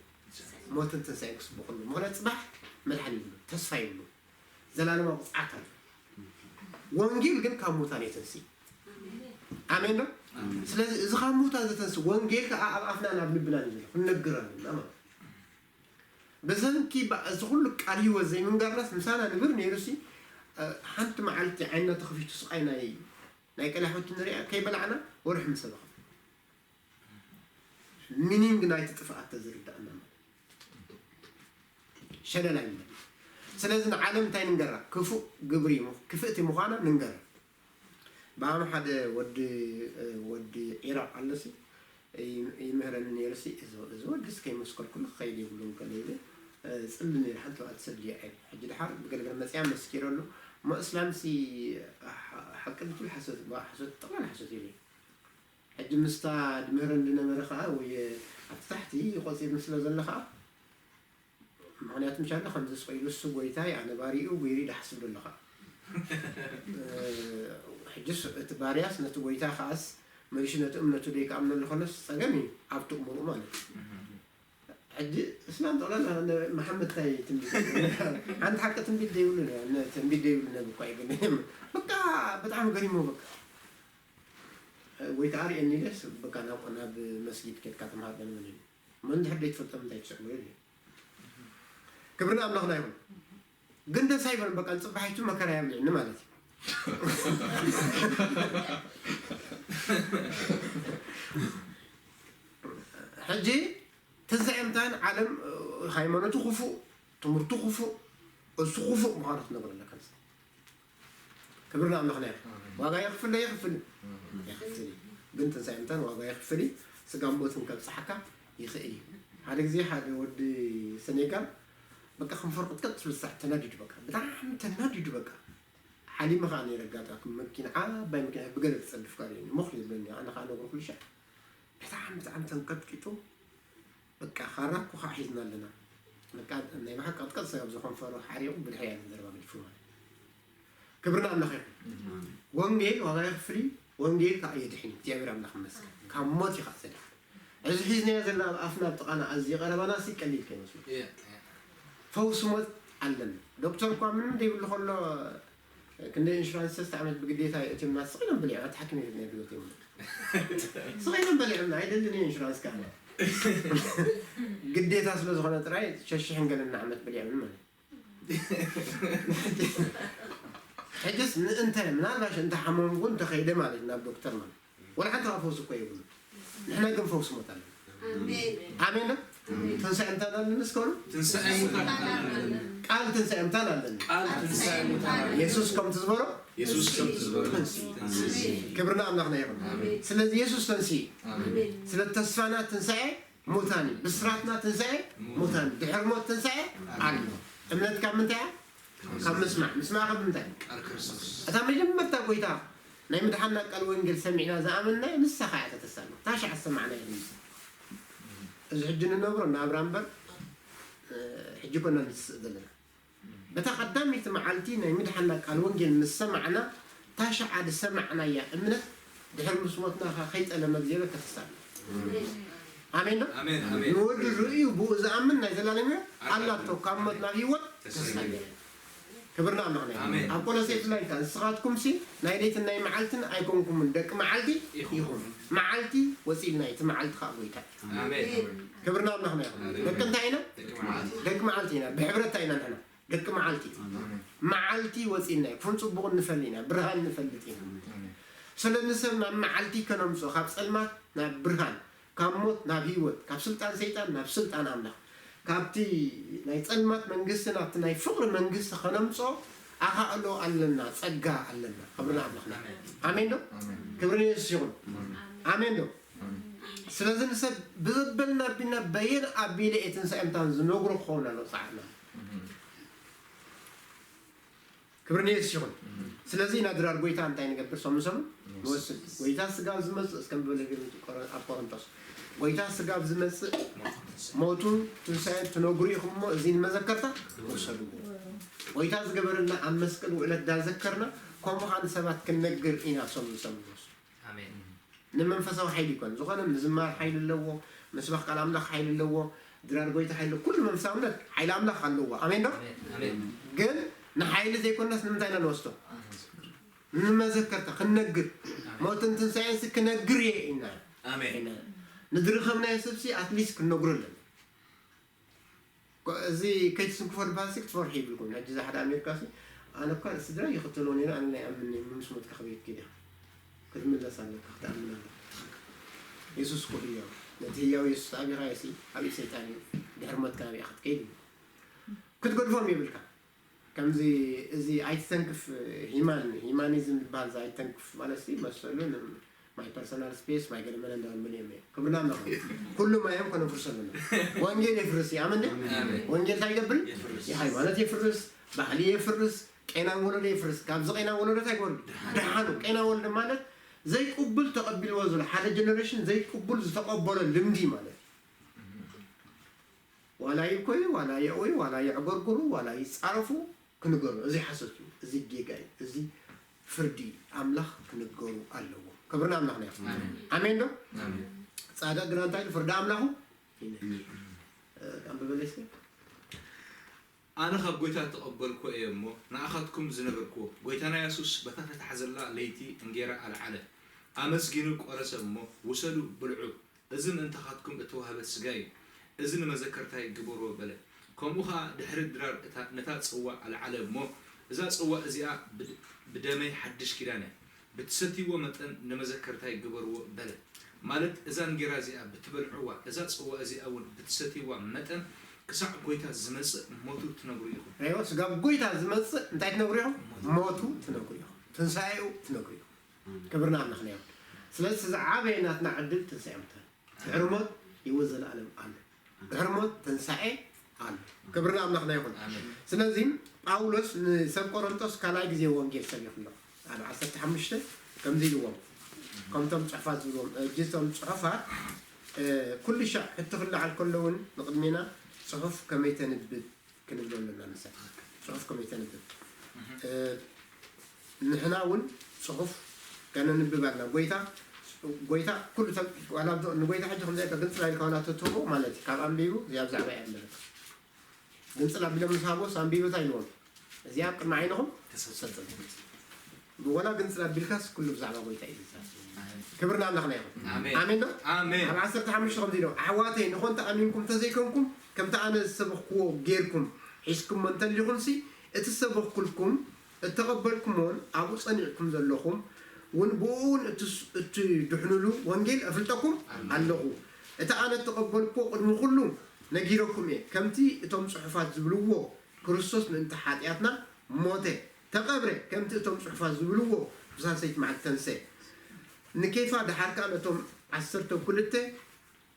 ሞትን ትንሳኤን ክስበኸሉ። ምኽንያቱ ጽባሕ መድሓኒ ይብሉ፣ ተስፋ ይብሉ፣ ዘላለማዊ ቅጽዓት ኣሎ። ወንጌል ግን ካብ ሙታን የተንስእ። ኣሜን ዶ? ስለዚ እዚ ካብ ሙታን ዘተንስእ ወንጌል ከኣ ኣብ ኣፍናን ኣብ ልብናን እዩ ዘሎ፣ ክንነግር ኣለና ማለት እዩ። ብሰንኪ በ-፣ እዚ ኩሉ ቃል ህይወት ዘይምንጋርናስ ምሳና ንብር ነይሩሲ፣ እ፣ ሓንቲ መዓልቲ ዓይንና ተኸፊቱ ስቓይ ናይ፣ ናይ ቀላሕቲ ንሪኣ ከይበላዕና ወርሒ ምሰበኸ። ሚኒንግ ናይቲ ጥፍኣት ተዝርዳእና ማለት እዩ። ሸለል ኣይንበል። ስለዚ ንዓለም እንታይ ንንገራ? ክፉእ ግብሪ፣ ክፍእቲ ምዃና ንንገራ። ብኣም ሓደ ወዲ፣ ወዲ ዒራቕ ኣለሲ፣ ይ-፣ ይምህረኒ ነይሩሲ፣ እዚ፣ እዚ ወድስ ከይመስከርኩሉ ክኸይድ የብሉን ከለ ኢለ፣ እ፣ ጽሊ ነይረ፣ ሓንቲ እባ ትሰድያ እየ። ሕጂ ድሓር ብገለገለ መጽያ መስኪረሉ። እሞ እስላምሲ ሓ-፣ ሓቂ ድዩ ሓሶት? ባ-፣ ሓሶት፣ ጠቕላላ ሓሶት ኢለ። ሕጂ ምስታ ድምህረኒ ዝነበረ ኸኣ፣ ወይ ኣብቲ ታሕቲ ቆጺርኒ ስለ ዘሎ ኸኣ፣ ምኽንያቱ ምሻሎ ከምዚ ስቕ ኢሉ እሱ ጎይታይ ኣነ ባሪኡ ጉይሪ ዳሕስብ ደሎ ኸኣ። እ፣ ሕጅስ እቲ ባርያስ ነቲ ጎይታ ኸኣስ መሊሱ ነቲ እምነቱ ደይከኣምነሉ ኸሎስ ጸገም እዩ ኣብቲ እምርኡ ማለት እዩ። ሕጂ እስላም ጠቕላላ ነ-፣ መሓመድ ታይ ትንቢት ሓንቲ ሓቂ ትንቢት ደይብሉ ነ-፣ ነ-፣ ትንቢት ደይብሉ ነቢ እኳ እዩ ግን በቃ ብጣዕሚ ገሪሞ በቃ። ወይ ከዓ ርእየኒ ኢለስ በቃ ናብ፣ ናብ መስጊድ ኬድካ ተምሃር በል ምን እዩ። መን ድሕር ደይትፈልጦም እንታይ ትስዕቡ እዩ። ክብሪ ንኣምላኽና ይኹን። ግን ደስ ኣይበልም በቃ ንጽባሒቱ መከራ የብልዕኒ ማለት እዩ። ሕጂ ትንሳኤ ምታን ዓለም ሃይማኖቱ ክፉእ፣ ትምህርቱ ክፉእ፣ እሱ ክፉእ ምዃኑ ክትነግሮ ኣለካ። ክብሪ ንኣምላኽና ይኹን። ኣሜን። ዋጋ የኽፍል ዶ የኽፍል? ኣሜን። የኽፍል እዩ። ግን ትንሳኤ ምታን ዋጋ የኽፍል እዩ። ስጋ ሞትን ከብጽሓካ ይኽእል እዩ። ሓደ ግዜ ሓደ ወዲ ሰኔጋል በቃ ከም ፈርቁ ቀጥ ስለ ዝሳዕ ተናዲዱ በቃ። ብጣዕሚ ተናዲዱ በቃ። ሓሊመ ኸዓ ነይረ ኣጋጣሚ መኪና፣ ዓባይ መኪና ብገለ ትጸድፍ ጋር እዩ። ሞኽ ይብለኒ፣ ኣነ ኸዓ ነግሮ ኩሉ ሻዕ። ብጣዕሚ፣ ብጣዕሚ ተንቀጥቂጡ በቃ ካራ እኮ ከዓ ሒዝና ኣለና። በቃ ናይ ብሓቂ ቀጥቀጥ ሰብ ኣብዚ ከንፈሩ ሓሪቑ ብድሕሪያ ዘረባ ገዲፉ ማለት እዩ። ክብሪ ንኣምላኽ ይኹን። ወንጌል ዋጋ የኽፍል እዩ፣ ወንጌል ከዓ የድሕን እዩ። እግዚኣብሔር ኣምላኽ ይመስገን። ካብ ሞት እዩ ከዓ ዘድሕን። እዚ ሒዝናዮ ዘለና ኣብ ኣፍና ኣብ ጥቓና ኣዝዩ ቀረባና ሲ ቀሊል ከይመስሉ። እየ፣ እየ። ፈውሲ ሞት ኣለና። ዶክተር እኳ ምንም ዘይብሉ ከሎ ክንደይ ኢንሹራንስ ሰለስተ ዓመት ብግዴታ እትምና ስቕ ኢሎም በሊዖም፣ ኣቲ ሓኪም የብልናይ ብሂወት የብሉ። ስቕ ኢሎም በሊዖምና፣ ኣይደልን እየ ኢንሹራንስ ከኣ። ግዴታ ስለ ዝኾነ ጥራይ ሸሽሕን ገለን ዓመት በሊዖምኒ ማለት እዩ። ሕጅስ ንእንተ፣ ምናልባሽ እንተ ሓመምኩ እንተ ኸይደ ማለት እዩ ናብ ዶክተር ማለት እዩ። ወላ ሓንቲ ከኣ ፈውሲ እኮ የብሉ። ንሕና ግን ፈውሲ ሞት ኣለና። ኣሜን። ኣሜን ዶ? ኣሜን። ትንሳኤ እንታን ኣለና እስከ በሉ። ትንሳኤ ሙታን ኣለና። ቃል ትንሳኤ ሙታን ኣለና። ቃል ትንሳኤ ሙታን ኣለና። የሱስ ከምቲ ዝበሎ የሱስ ከምቲ ዝበሎ ተንስኡ። ተንስኡ። ክብሪ ንኣምላኽና ይኹን። ኣሜን። ስለዚ የሱስ ተንስኡ። ኣሜን። ስለ ተስፋና ትንሳኤ ሙታን እዩ። ብስራትና ትንሳኤ ሙታን እዩ። ድሕሪ ሞት ትንሳኤ ኣሎ። እምነት ካብ ምንታይ እያ? ካብ ምስማዕ። ምስማዕ ካብ ምንታይ? ቃል ክርስቶስ። እታ መጀመርታ ጎይታ ናይ ምድሓንና ቃል ወንጌል ሰሚዕና ዝኣመንናዮ ንሳ ኸኣ እያ ተተሳልም። ታሽዓ ዝሰማዕናዮ ድምፂ። እዚ ሕጂ ንነብሮ ናብራ እምበር፣ እ፣ ሕጂ ኮና ንስእ ዘለና። በታ ቀዳመይቲ መዓልቲ ናይ ምድሓንና ቃል ወንጌል ምስ ሰማዕና፣ ታሽዓ ዝሰማዕናያ እምነት ድሕሪ ምስ ሞትና ኸ-፣ ከይጠለመ እግዚኣብሔር ከተሳልም። ኣሜን ዶ? ኣሜን፣ ኣሜን። ንወዱ ርእዩ ብኡ ዝኣምን ናይ ዘላለም ህይወት ኣላቶ፣ ካብ ሞት ናብ ህይወት ተሳልም። ተሳልም። ክብሪ ንኣምላኽና ይኹን። ኣሜን። ኣብ ቆሎሴ ብላይ እንታይ? ንስኻትኩምሲ ናይ ለይትን ናይ መዓልትን ኣይኮንኩምን፣ ደቂ መዓልቲ ኢኹም። ኢኹም። መዓልቲ ወፂልና እዩ፣ እቲ መዓልቲ ኸዓ ጎይታ እዩ። ኣሜን። ክብሪ ንኣምላኽና ይኹን። ኣሜን። ደቂ እንታይ ኢና? ደቂ መዓልቲ። ደቂ መዓልቲ ኢና። ብሕብረት እንታይ ኢና ንሕና? ደቂ መዓልቲ። ኣሜን። መዓልቲ ወፂልና እዩ። ክፉን ፅቡቕን ንፈሊ ኢና። ብርሃን ንፈልጥ ኢና። ኣሜን። ስለዚ ንሰብ ናብ መዓልቲ ከነምፅኦ፣ ካብ ፀልማት ናብ ብርሃን፣ ካብ ሞት ናብ ህይወት፣ ካብ ስልጣን ሰይጣን ናብ ስልጣን ኣምላኽ፣ ካብቲ ናይ ጸልማት መንግስቲ ናብቲ ናይ ፍቕሪ መንግስቲ ኸነምጽኦ ኣኻእሎ ኣለና፣ ጸጋ ኣለና። ክብሪ ንኣምላኽና። ኣሜን ዶ? ኣሜን። ክብሪ ንየሱስ ይኹን። ኣሜን። ኣሜን ዶ? ኣሜን። ስለዚ ንሰብ ብዘበልና ኣቢልና በየን ኣቢለ እየ ትንሳኤ ምታን ዝነግሮ ክኸውን ኣለዎ ጻዕርና። ኣሜን። ክብሪ ንየሱስ ይኹን። ኣሜን። ስለዚ ኢና ድራር ጎይታ እንታይ ንገብር? ሰሙን ሰሙን ንወስድ። ጎይታ ስጋ ኣብ ዝመጽእ፣ እስከ ንበለ ግን ቆረ-፣ ኣብ ቆሮንቶስ፣ ጎይታ ስጋ ኣብ ዝመጽእ ሞቱን ትንሳኤን ትነግሩ ኢኹም እሞ፣ እዚ ንመዘከርታ ውሰድዎ። ጎይታ ዝገበረልና ኣብ መስቀል ውዕለት ዳዘከርና፣ ከምኡ ኸኣ ንሰባት ክንነግር ኢና ሰሙን ሰሙን ንወስድ። ኣሜን። ንመንፈሳዊ ሓይሊ ይኮን ዝኾነ፣ ምዝማር ሓይሊ ኣለዎ፣ ምስባኽ ቃል ኣምላኽ ሓይሊ ኣለዎ፣ ድራር ጎይታ ሓይሊ ኣለዎ፣ ኩሉ መንፈሳውነት ሓይሊ ኣምላኽ ኣለዎ። ኣሜን ዶ? ኣሜን። ኣሜን። ግን ንሓይሊ ዘይኮነስ ንምንታይ ኢና ንወስዶ? ንመዘከርታ ክንነግር፣ ኣሜን። ሞትን ትንሳኤንሲ ክነግር እየ ኢና። ኣሜን። ኢና። ንዝረኸብናዮ ሰብሲ ኣትሊስት ክንነግሮ ኣለና። ኮ-፣ እዚ ከይትስንክፎ ዝበሃል ሲ ክትፈርሑ ይብልኩም። ሕጂ እዛ ሓደ ኣሜሪካ ሲ፣ ኣነ እኳ ስድራ ይኽተሎ ነይረ፣ ኣነ ናይ ኣምን ነኝ፣ ምስ ሞትካ ክቤት ኪድ ኢኻ። ክትምለስ ኣለካ፣ ክትኣምን ኣለካ። የሱስ እኮ ህያው። ነቲ ህያው የሱስ ኣቢኻዮ ሲ፣ ኣብይ ሰይጣን እዩ። ድሕሪ ሞትካ ኣበይ ኢኻ ክትከይድ እዩ። ክትገድፎም የብልካ። ከምዚ እዚ ኣይትተንክፍ፣ ሂማን፣ ሂማኒዝም ዝበሃል እዚ ኣይትተንክፍ ማለት ሲ፣ መሰሉ ን-፣ my personal space፣ my ገለ መለ እንዳበሉ እዮም። ክብርና ኣለኹ። ኩሉ ማዮም ከነፍርሶ ኣለና። ወንጌል የፍርስ እዩ። ኣመን ድዩ? ኣሜን። ወንጌል እንታይ ይገብር? የፍርስ። ሃይማኖት የፍርስ፣ ባህሊ የፍርስ፣ ቄናን ወለዶ የፍርስ። ካብዚ ቄናን ወለዶ እንታይ ይገብር? ደሓኑ። ቄናን ወለዶ ማለት ዘይቅቡል ተቐቢልዎ ዘሎ፣ ሓደ ጀነሬሽን ዘይቅቡል ዝተቐበሎ ልምዲ ማለት እዩ። ዋላ ይብኮዩ፣ ዋላ የእወዩ፣ ዋላ የዕጎርጉሩ፣ ዋላ ይጻረፉ፣ ክንገሩ። እዚ ሓሶት እዩ፣ እዚ ጌጋ እዩ፣ እዚ ፍርዲ ኣምላኽ ክንገሩ ኣለዎ። ክብሪ ንኣምላኽና ይኹን። ኣሜን። ኣሜን ዶ? ኣሜን። ጻድቕ ግና እንታይ ኢሉ? ፍርዲ ኣምላኹ ይነግር። እ፣ ኣንብበለይ እስከ። ኣነ ካብ ጐይታ እተቐበልክዎ እየ እሞ፣ ንኣኻትኩም ዝነገርክዎ፣ ጐይታና የሱስ በታ ተታሕዘላ ለይቲ እንጌራ ኣልዓለ፣ ኣመስጊኑ ቈረሰ እሞ፣ ውሰዱ፣ ብልዑ፣ እዚ ምእንታኻትኩም እተዋህበ ስጋይ እዩ፣ እዚ ንመዘከርታይ ግበርዎ በለ። ከምኡ ኸኣ ድሕሪ ድራር እታ፣ ነታ ጽዋእ ኣልዓለ እሞ፣ እዛ ጽዋእ እዚኣ ብድ-፣ ብደመይ ሓድሽ ኪዳን እያ፣ ብትሰትይዎ መጠን ንመዘከርታይ ግበርዎ በለ። ማለት እዛ እንጌራ እዚኣ ብትበልዕዋ፣ እዛ ጽዋእ እዚኣ እውን ብትሰትይዋ መጠን ክሳዕ ጐይታ ዝመጽእ ሞቱ ትነግሩ ኢኹም። ኣይዋ፣ ስጋብ ጐይታ ዝመጽእ እንታይ ትነግሩ ኢኹም? ሞቱ ትነግሩ ኢኹም። ትንሳኤኡ ትነግሩ ኢኹም። ክብሪ ንኣምላኽና ይኹን። ስለዚ ዝዓበየ ናትና ዕድል ትንሳኤ ሙታን። ድሕሪ ሞት ህይወት ዘለኣለም ኣሎ። ድሕሪ ሞት ትንሳኤ ኣሎ። ክብሪ ንኣምላኽና ይኹን። ኣሜን። ስለዚ ጳውሎስ ንሰብ ቆሮንቶስ ካልኣይ ግዜ ወንጌል ሰቢኹ ኣሎ። ኣብ ዓሰርተ ሓሙሽተ ከምዚ ኢልዎም፣ ከምቶም ጽሑፋት ዝብልዎም፣ ሕጂ እቶም ጽሑፋት፣ እ፣ ኩሉ ሻዕ ሕቶ ክለዓል ከሎ እውን ንቕድሜና ጽሑፍ ከመይ ተንብብ? ክንብሎ ኣለና። ንሳ ጽሑፍ ከመይ ተንብብ? እ፣ ንሕና እውን ጽሑፍ ከነንብብ ኣለና። ጐይታ፣ ጐይታ ኩሉ ሰብ፣ ዋላ ኣብዞ፣ ንጐይታ ሕጂ ከምዚ ኢልካ ግንጽል ኢልካ ዋላ ተትህቦ ማለት እዩ። ካብ ኣንቢቡ እዚኣ ብዛዕባ እያ እምበለካ። ግንጽል ኣቢሎም ምስ ሃቦስ ኣንቢቡ እንታይ ኢልዎም? እዚኣ ኣብ ቅድሚ ዓይንኹም ተሰጽል። ብወላ ግንጽል ኣቢልካስ ኩሉ ብዛዕባ ጐይታ እዩ ዝዛረብ። ክብሪ ንኣምላኽና ይኹን። ኣሜን። ኣሜን ዶ? ኣሜን። ኣብ ዓሰርተ ሓሙሽተ ከምዚ ኢሎም፣ ኣሕዋተይ ንኾን ተኣሚንኩም እንተዘይኮንኩም፣ ከምቲ ኣነ ዝሰበኽክዎ ጌርኩም ሒዝኩሞ እንተሊኹምሲ፣ እቲ ዝሰበኽኩልኩም፣ እተቐበልኩሞን ኣብኡ ጸኒዕኩም ዘለኹም እውን ብኡ እውን እትስ-፣ እትድሕኑሉ ወንጌል እፍልጠኩም ኣለኹ። እቲ ኣነ እተቐበልክዎ ቅድሚ ኩሉ ነጊረኩም እየ። ከምቲ እቶም ጽሑፋት ዝብልዎ፣ ክርስቶስ ምእንቲ ሓጢኣትና ሞተ፣ ተቐብረ፣ ከምቲ እቶም ጽሑፋት ዝብልዎ፣ ብሳልሰይቲ መዓልቲ ተንሰ። ንኬፋ፣ ደሓር ከኣ ነቶም ዓሰርተ ክልተ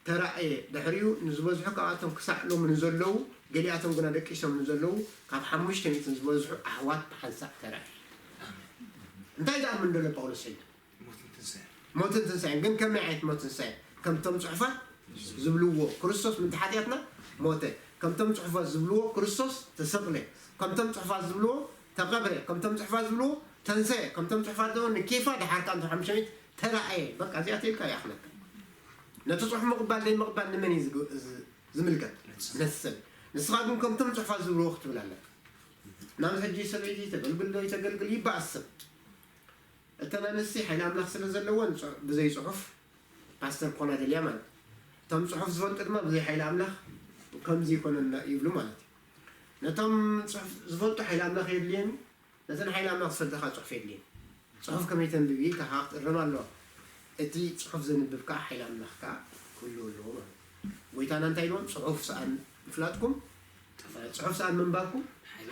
ተራእየ። ድሕሪኡ ንዝበዝሑ ካብኣቶም ክሳዕ ሎሚ ንዘለዉ፣ ገሊኣቶም ግና ደቂሶም ንዘለዉ፣ ካብ ሓሙሽተ ሚእቲ ንዝበዝሑ ኣሕዋት ብሓንሳእ ተራእየ። እንታይ ዝኣምን ዘሎ ጳውሎስ ሕጂ? ሞትን ትንሳኤን። ሞትን ትንሳኤን። ግን ከመይ ዓይነት ሞት ትንሳኤ? ከምቶም ጽሑፋት ዝብልዎ፣ ክርስቶስ ምእንቲ ሓጢኣትና ሞተ። ከምቶም ጽሑፋት ዝብልዎ፣ ክርስቶስ ተሰቕለ። ከምቶም ጽሑፋት ዝብልዎ፣ ተቐብረ። ከምቶም ጽሑፋት ዝብልዎ፣ ተንሰኤ። ከምቶም ጽሑፋት ዝብልዎ፣ ንኬፋ፣ ደሓር ከኣ ንቶም ሓሙሽተ ሚእቲ ተራእየ። በቃ እዚኣ ተይልካ ይኣኽለካ። ነቲ ጽሑፍ ምቕባል ዘይምቕባል ንመን እዩ ዝግ-፣ ዝ-፣ ዝምልከት? ነቲ ሰብ። ነቲ ሰብ። ንስኻ ግን ከምቶም ጽሑፋት ዝብልዎ ክትብል ኣለካ። ናብዚ ሕጂ ሰበይቲ ተገልግል ዶ ይተገልግል ይበኣስ ሰብ። እተን ኣንስቲ ሓይሊ ኣምላኽ ስለ ዘለወን፣ ጽ-፣ ብዘይ ጽሑፍ ፓስተር ክኾና ደልያ ማለት እዩ። እቶም ጽሑፍ ዝፈልጡ ድማ ብዘይ ሓይሊ ኣምላኽ ከምዚ ይኮነና ይብሉ ማለት እዩ። ነቶም ጽሑፍ ዝፈልጡ ሓይሊ ኣምላኽ የድልየን እዩ፣ ነተን ሓይሊ ኣምላኽ ዝፈልጣ ከኣ ጽሑፍ የድልየን። ጽሑፍ ከመይ ተንብቢ ኢልካ ከኣ ክትእረም ኣለዋ። እቲ ጽሑፍ ዘንብብ ከኣ ሓይሊ ኣምላኽ ከኣ ክህልዎ ኣለዎ ማለት እዩ። ጎይታና እንታይ ኢልዎም? ጽሑፍ ሰኣን ምፍላጥኩም፣ ጽሑፍ ሰኣን ምንባብኩም፣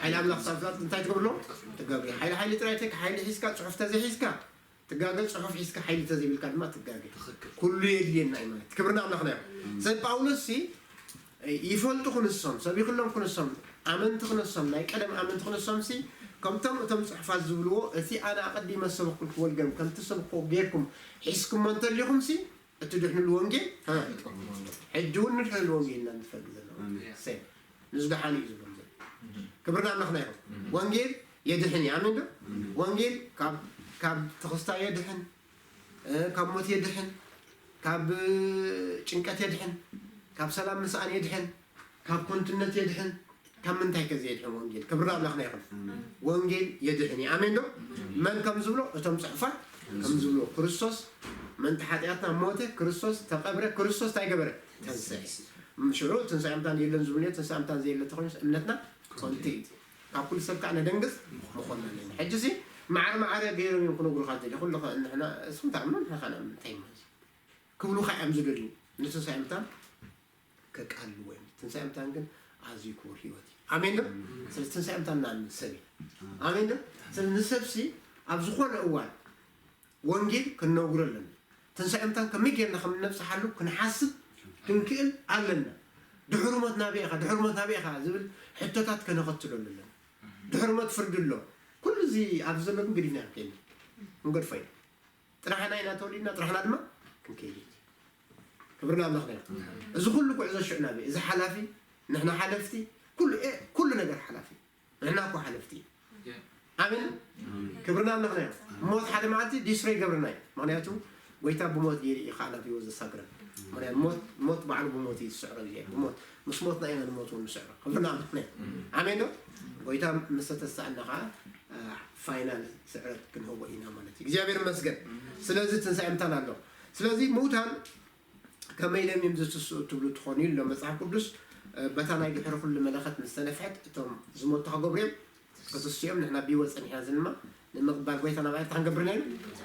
ሓይሊ ኣምላኽ ሰኣን ምፍላጥ እንታይ ትገብር ኣለዎ? ትገብር። ሓይሊ ሓይሊ ጥራይ ተክ-፣ ሓይሊ ሒዝካ፣ ጽሑፍ ተዘይሒዝካ፣ ትጋገ። ጽሑፍ ሒዝካ ሓይሊ ተዘይብልካ ድማ ትጋገ። ትኽክል። ኩሉ የድልየና እዩ ማለት። ክብሪ ንኣምላኽና ይኹን። ሰብ ጳውሎስ ሲ ይፈልጡ ክንሶም፣ ሰብ ይኽሎም ክንሶም፣ ኣመንቲ ክንሶም፣ ናይ ቀደም ኣመንቲ ክንሶም ሲ ከምቶም እቶም ጽሑፋት ዝብልዎ፣ እቲ ኣነ ኣቐዲመ ዝሰበኽኩልኩም ወንጌል ከምቲ ዝሰበኽኩዎ ጌርኩም ሒዝኩሞ እንተሊኹምሲ፣ እትድሕንሉ ወንጌል፣ እ፣ ሕጂ እውን ንድሕነሉ ወንጌል ኢና ንፈልጥ ዘለና። ኣሜን። ሰ-፣ ንዝደሓኑ እዩ ዝብሎም ዘሎ። ክብሪ ንኣምላኽና ይኹን። ወንጌል የድሕን እዩ። ኣሜን ዶ? ወንጌል ካብ፣ ካብ ተኽስታ የድሕን፣ እ፣ ካብ ሞት የድሕን፣ ካብ ጭንቀት የድሕን፣ ካብ ሰላም ምስኣን የድሕን፣ ካብ ኮንትነት የድሕን። ካብ ምንታይ ከ የድሕን ወንጌል? ክብሪ ንኣምላኽና ይኹን። ወንጌል የድሕን እዩ። ኣሜን ዶ? መን ከም ዝብሎ? እቶም ጽሑፋት ከም ዝብሎ፣ ክርስቶስ ምእንቲ ሓጢኣትና ሞተ፣ ክርስቶስ ተቐብረ፣ ክርስቶስ እንታይ ገበረ? ተንስአ። ሽዑ ትንሳኤ ሙታን የለን ዝብሉ እዮም። ትንሳኤ ሙታን ዘየለ ተኾይኑስ እምነትና ኮንቲ እዩ። ካብ ኩሉ ሰብ ከዓ ነደንግጽ ምኾንና ኣለና። ሕጂ ሲ ማዕረ ማዕረ ገይሮም እዮም ክነግሩኻ ዝደልዩ። ኩሉ ኸ ንሕና፣ እስኹም ትኣምኑ፣ ንሕና ኸ ንኣምን፣ እንታይ ማለት እዩ? ክብሉኻ እዮም ዝደልዩ። ንትንሳኤ ሙታን ከቃልልዎ እዮም። ትንሳኤ ሙታን ግን ኣዝዩ ክቡር ህይወት እዩ። ኣሜን ዶ? ስለዚ ትንሳኤ ሙታን ንኣምን ሰብ እዩ። ኣሜን ዶ? ስለዚ ንሰብሲ ኣብ ዝኾነ እዋን ወንጌል ክንነግሮ ኣለና። ትንሳኤ ሙታን ከመይ ጌርና ከም እነብጽሓሉ ክንሓስብ ክንክእል ኣለና። ድሕሪ ሞት ናበይ ኢኻ? ድሕሪ ሞት ናበይ ኢኻ? ዝብል ሕቶታት ከነኸትለሉ ኣለና። ድሕሪ ሞት ፍርዲ ኣሎ። ኩሉ እዚ ኣብዚ ዘሎ ግን ገዲፍና ክንከይድ ኢና። ክንገድፎ ኢና። ጥራሕና ኢና ተወሊድና፣ ጥራሕና ድማ ክንከይድ ኢና። ክብሪ ንኣምላኽና ይኹን። እዚ ኩሉ ጉዕዞ ሽዑ ናበይ? እዚ ሓላፊ፣ ንሕና ሓለፍቲ፣ ኩሉ፣ ኤ-፣ ኩሉ ነገር ሓላፊ። ንሕና እኮ ሓለፍቲ ኢና። ያ። ኣሜን። ኣሜን። ክብሪ ንኣምላኽና ይኹን። ሞት ሓደ መዓልቲ ዲስትሮይ ይገብረና እዩ። ምኽንያቱ ጎይታ ብሞት ገይሩ እዩ ከዓ ናብ ህይወት ዘሳግረና። ምኽንያቱ ሞት፣ ሞት ባዕሉ ብሞት እዩ ዝስዕሮ፣ ግዜ ብሞት፣ ምስ ሞትና ኢና ንሞት እውን ንስዕሮ። ክብሪ ንኣምላኽና ይኹን። ኣሜን ዶ? ጎይታ ምስ ተተስኣና ከዓ፣ አ፣ ፋይናል ስዕረት ክንህቦ ኢና ማለት እዩ። እግዚኣብሔር ይመስገን። ስለዚ ትንሳኤ ሙታን ኣሎ። ስለዚ ሙታን ከመይ ኢሎም እዮም ዝትስኡ ትብሉ ትኾኑ ኢሉ መጽሓፍ ቅዱስ፣ እ፣ በታ ናይ ድሕሪ ኩሉ መለኸት ምስ ተነፍሐት እቶም ዝሞቱ ክገብሩ እዮም፣ ክትስኡ እዮም። ንሕና ብህይወት ጸኒሕና ዘለና ንምቕባል ጎይታ ናብ ኣየር ክንገብር ኢና ኢሉ?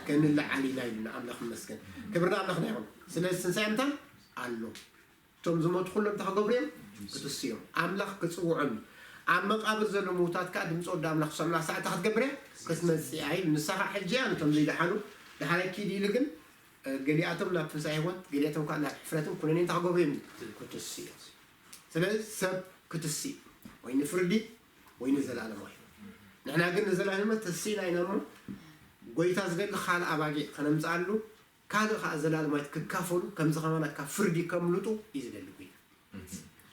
ክንለዓል ኢና ኢሉ። ኣምላኽ ይመስገን። ክብሪ ንኣምላኽና ይኹን። ስለዚ ትንሳኤ ሙታን ኣሎ። እቶም ዝሞቱ ኩሎም እንታይ ክገብሩ እዮም? ክትስኡ እዮም። ኣምላኽ ክጽውዖም እዩ። ኣብ መቓብር ዘለዉ ምዉታት ከኣ ድምጺ ወዲ ኣምላኽ ክሰምዑ ሰዓት እንታይ ክትገብር እያ? ክትመጽእ እያ ኢሉ። ንሳ ኸኣ ሕጂ እያ ነቶም ዘይደሓኑ፣ ደሓረይ ኪድ ኢሉ ግን፣ እ፣ ገሊኣቶም ናብ ትንሳኤ ህይወት፣ ገሊኣቶም ከኣ ናብ ሕፍረትን ኩነኔን እንታይ ክገብሩ እዮም? ክትስኡ እዮም። ስለዚ ሰብ ክትስእ ወይ ንፍርዲ ወይ ንዘለኣለማዊ ህይወት። ንሕና ግን ንዘለኣለማዊ ተሲእና ኢና እሞ፣ ጎይታ ዝደሊ ካልእ ኣባጊዕ ከነምጽኣሉ፣ ካልእ ከኣ ዘላለማዊት ክካፈሉ፣ ከምዚ ከማና ካብ ፍርዲ ከምልጡ እዩ ዝደሊ ጎይታ።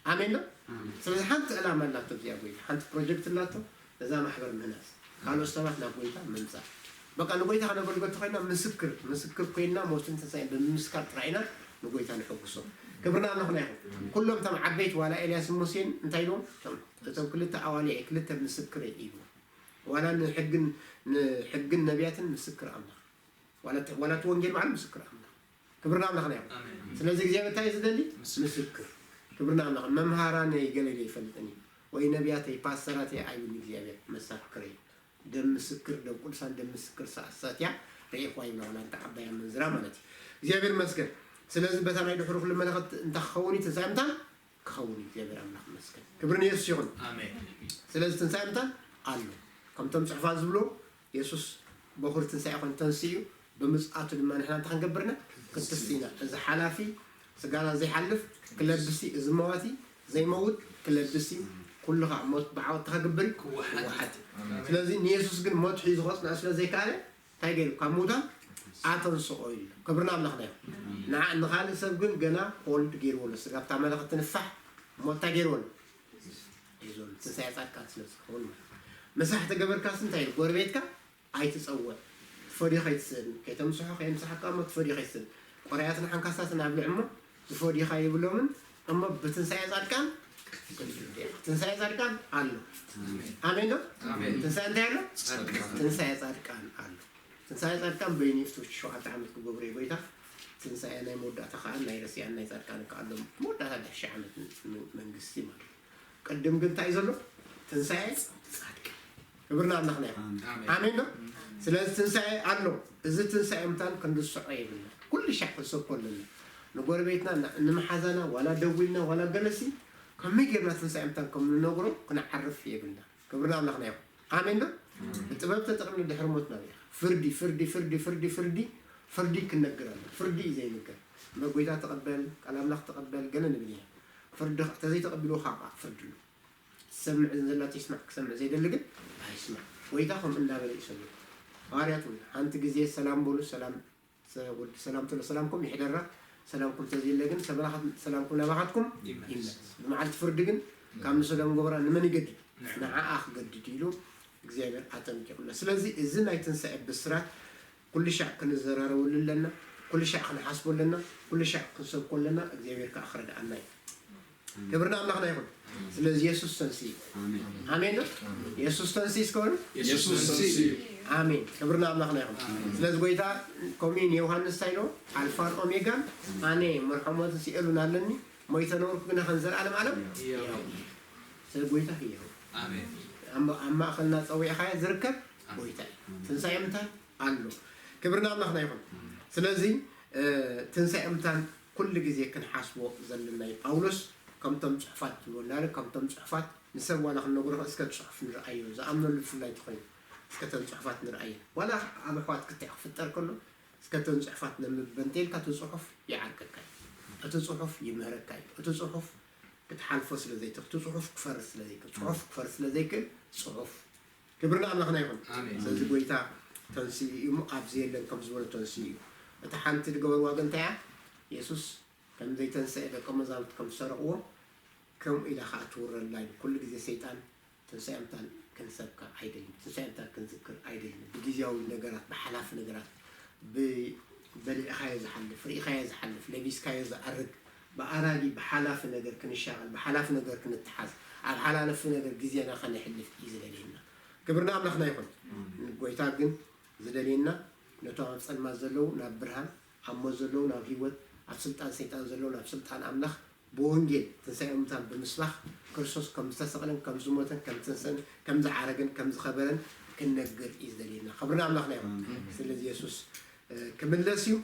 ኣሜን ዶ? ኣሜን። ስለዚ ሓንቲ ዕላማ ኣላቶ እዚኣ ጎይታ፣ ሓንቲ ፕሮጀክት ኣላቶ፣ ነዛ ማሕበር ምህናጽ፣ ካልኦት ሰባት ናብ ጎይታ ምምጻእ። በቃ ንጎይታ ከነገልግሎ እንተኾይና ምስክር፣ ምስክር ኮይንና ሞትን ትንሳኤን ብምምስካር ጥራይ ኢና ንጎይታ ንሕጉሶ። ክብሪ ንኣምላኽና ይኹን። ኩሎም እቶም ዓበይቲ ዋላ ኤልያስን ሙሴን እንታይ ኢልዎም? እቶም፣ እቶም ክልተ ኣዋልዐይ፣ ክልተ ምስክረይ ኢልዎም። ዋላ ንሕግን፣ ንሕግን ነቢያትን ምስክር ኣምላኽ። ዋላ እቲ፣ ዋላ እቲ ወንጌል ባዕሉ ምስክር ኣምላኽ። ክብሪ ንኣምላኽና ይኹን። ኣሜን። ስለዚ እግዚኣብሔር እንታይ እዩ ዝደሊ? ምስክር። ክብሪ ንኣምላኽ። መምሃራነይ ገለ ዶ ይፈልጥን እዩ? ወይ ነቢያተይ፣ ፓስተራተይ ኣይብልን እግዚኣብሔር፣ መሳክረይ። ደም ምስክር፣ ደም ቅዱሳን ደም ምስክር ሰ-፣ ሰትያ ርኤኳ ይብላ፣ ዋላ እንተ ዓባይ ኣመንዝራ ማለት እዩ። እግዚኣብሔር ይመስገን። ስለዚ በታ ናይ ድሕሪ ኩሉ መለኸት እንታይ ክኸውን እዩ? ትንሳኤ ሙታን ክኸውን እዩ። እግዚኣብሔር ኣምላኽ ይመስገን። ክብሪ ንየሱስ ይኹን። ኣሜን። ስለዚ ትንሳኤ ሙታን ኣሎ። ከምቶም ጽሑፋት ዝብሎ፣ የሱስ በኹር ትንሳኤ ኮይኑ ተንሲኡ፣ ብምጽኣቱ ድማ ንሕና እንታይ ክንገብር ኢና? ክትስእ ኢና። እዚ ሓላፊ ስጋና ዘይሓልፍ ክለብስ እዩ፣ እዚ መዋቲ ዘይመውት ክለብስ እዩ። ኩሉ ኸኣ ሞት ብዓወት እንታይ ክገብር እዩ? ክወሓጥ። ክወሓጥ። ኣሜን። ስለዚ ንየሱስ ግን ሞት ሒዙ ከጽንዖ ስለ ዘይከኣለ፣ እንታይ ገይሩ? ካብ ምዉታን ኣተንስኦ ኢሉ። ክብሪ ንኣምላኽና ይኹን። ንዓ-፣ ንኻልእ ሰብ ግን ገና ሆልድ ገይርዎ ኣሎ። ስጋ ኣብታ መለኸት ትንፋሕ፣ ሞት እንታይ ገይርዎ ኣሎ? ሒዙ ኣሎ። ትንሳኤ ጻድቃን ስለ ዝኸውን ማለት እዩ። ምሳሕ ተገበርካስ እንታይ ኢሉ? ጎረቤትካ ኣይትጸውዕ። ትፈድዮ ከይትስእን። ከይተምስሖ ከየምስሓካ እሞ ትፈድዮ ከይትስእን። ቆራያትን ሓንካሳትን ኣብልዕ እሞ ትፈድዮ ከይብሎምን እሞ ብትንሳኤ ጻድቃን ትንሳኤ ጻድቃን ኣሎ። ኣሜን ዶ? ኣሜን። ትንሳኤ እንታይ ኣሎ? ጻድቃን። ትንሳኤ ጻድቃን ኣሎ። ትንሳኤ ጻድቃን በይኑ ይፍቱ ሸውዓተ ዓመት ክገብሩ እዩ ጎይታ። ትንሳኤ ናይ መወዳእታ ከኣ ናይ ረሲኣን ናይ ጻድቃን ከኣ ኣሎ። መወዳእታ ድሕሪ ሺሕ ዓመት ን-፣ ን-፣ መንግስቲ ማለት እዩ። ቅድም ግን እንታይ እዩ ዘሎ? ትንሳኤ ጻድቃን። ክብሪ ንኣምላኽና ይኹን። ኣሜን። ኣሜን ዶ? ስለዚ ትንሳኤ ኣሎ። እዚ ትንሳኤ ሙታን ክንርስዖ የብልና። ኩሉ ሻዕ ክንሰብኮ ኣለና። ንጎረቤትና፣ ን-፣ ንምሓዛና፣ ዋላ ደዊልና፣ ዋላ ገለሲ፣ ከመይ ጌርና ትንሳኤ ሙታን ከም ንነግሮ ክንዓርፍ የብልና። ክብሪ ንኣምላኽና ይኹን። ኣሜን ዶ? ኣሜን። ብጥበብ ተጠቒምና ድሕሪ ሞትና ኢና። ፍርዲ፣ ፍርዲ፣ ፍርዲ፣ ፍርዲ፣ ፍርዲ፣ ፍርዲ ክንነግር ኣሎ። ፍርዲ እዩ ዘይንገር። እምበር ጎይታ ተቐበል፣ ቃል ኣምላኽ ተቐበል፣ ገለ ንብል ኢና። ፍርዲ ኸ-፣ ተዘይተቐቢልዎ ኸዓ ፍርዲ ኣሎ። ዝሰምዕ ዘላቶ ይስማዕ፣ ክሰምዕ ዘይደሊ ግን ኣይስማዕ። ጎይታ ከምኡ እንዳበለ እዩ ሰሚዑ። ሃዋርያት እውን ሓንቲ ግዜ ሰላም በሉ፣ ሰላም፣ ሰ-፣ ወዲ ሰላም ተሎ ሰላምኩም ይሕደራ፣ ሰላምኩም ተዘየለ ግን ሰበናኻት-፣ ሰላምኩም ናባኻትኩም ይመለስ። ይመለስ። ብመዓልቲ ፍርዲ ግን ካብ ንሰዶም ጎሞራ ንመን ይገድድ? ንዓኣ ክገድድ ኢሉ እግዚኣብሔር ኣጠንቂቑና። ስለዚ እዚ ናይ ትንሳኤ ብስራት ኩሉ ሻዕ ክንዘራረበሉ ኣለና፣ ኩሉ ሻዕ ክንሓስቦ ኣለና፣ ኩሉ ሻዕ ክንሰብኮ ኣለና። እግዚኣብሔር ከዓ ክረድኣና እዩ። ክብሪ ንኣምላኽና ይኹን። ስለዚ የሱስ ተንስኡ። ኣሜን። ኣሜን ዶ? የሱስ ተንስኡ እስከ በሉ። የሱስ ተንስኡ። ኣሜን። ክብሪ ንኣምላኽና ይኹን። ስለዚ ጎይታ ከምኡ እዩ ንዮሃንስ እንታይ ኢልዎ? ኣልፋን ኦሜጋን ኣነ፣ መርሖ ሞትን ሲኦልን ኣለኒ፣ ሞይተ ነበርኩ ግና ከም ዘለኣለም ዓለም ሕያው። ሕያው። ስለ ጎይታ ሕያው። ኣሜን። ኣብ፣ ኣብ ማእኸልና ጸዊዕኻዮ ዝርከብ ኣሜን። ጎይታ እዩ። ትንሳኤ ምንታይ ኣሎ? ክብሪ ንኣምላኽና ይኹን። ስለዚ፣ እ፣ ትንሳኤ ምታን ኩሉ ግዜ ክንሓስቦ ዘለና እዩ። ጳውሎስ ከምቶም ጽሑፋት ዝብለና፣ ከምቶም ጽሑፋት ንሰብ ዋላ ክንነግሮ እስከ ጽሑፍ ንርኣዮ፣ ዝኣምነሉ ብፍላይ እንተኾይኑ፣ እስከ ተን ጽሑፋት ንርኣየን። ዋላ ኣብ ኣሕዋት ክትዕ ክፍጠር ከሎ፣ እስከ ተን ጽሑፋት ነንብበን እንተኢልካ፣ እቲ ጽሑፍ ይዓርከካ እዩ። እቲ ጽሑፍ ይምህረካ እዩ። እቲ ጽሑፍ ክትሓልፎ ስለ ዘይትኽእል፣ እቲ ጽሑፍ ክፈርስ ስለ ዘይክእል፣ ጽሑፍ ክፈርስ ስለ ዘይክእል፣ ጽሑፍ ክብሪ ንኣምላኽና ይኹን። ኣሜን። ስለዚ ጎይታ ተንስኡ እዩ እሞ ኣብዚ የለን ከም ዝበሎ ተንስኡ እዩ። እታ ሓንቲ ዝገበርዋ ግን እንታይ እያ? የሱስ ከም ዘይተንስአ ደቀ መዛሙርቲ ከም ዝሰረቕዎ ከምኡ ኢላ ኸዓ ትውረድላ እዩ። ኩሉ ግዜ ሰይጣን ትንሳኤ ምታን ክንሰብካ ኣይደልን። ትንሳኤ ምታን ክንዝክር ኣይደልን። ብግዜያዊ ነገራት፣ ብሓላፊ ነገራት፣ ብ-፣ በሊዕኻዮ ዝሓልፍ፣ ርኢኻዮ ዝሓልፍ፣ ለቢስካዮ ዝኣርግ፣ ብኣራጊ፣ ብሓላፊ ነገር ክንሻቐል፣ ብሓላፊ ነገር ክንተሓዝ፣ ኣብ ሓላፊ ነገር ግዜና ከነሕልፍ እዩ ዝደልየና። ክብሪ ንኣምላኽና ይኹን። ኣሜን። ጎይታ ግን ዝደልየና ነቶም ኣብ ጸልማት ዘለዉ ናብ ብርሃን፣ ኣብ ሞት ዘለዉ ናብ ህይወት፣ ኣብ ስልጣን ሰይጣን ዘለዉ ናብ ስልጣን ኣምላኽ፣ ብወንጌል ትንሳኤ ሙታን ብምስባኽ ክርስቶስ ከም ዝተሰቕለን ከም ዝሞተን ከም ዝተንሰእን ከም ዝዓረገን ከም ዝኸበረን ክንነግር እዩ ዝደልየና። ክብሪ ንኣምላኽና ይኹን። ኣሜን። ስለዚ የሱስ፣ እ፣ ክምለስ እዩ።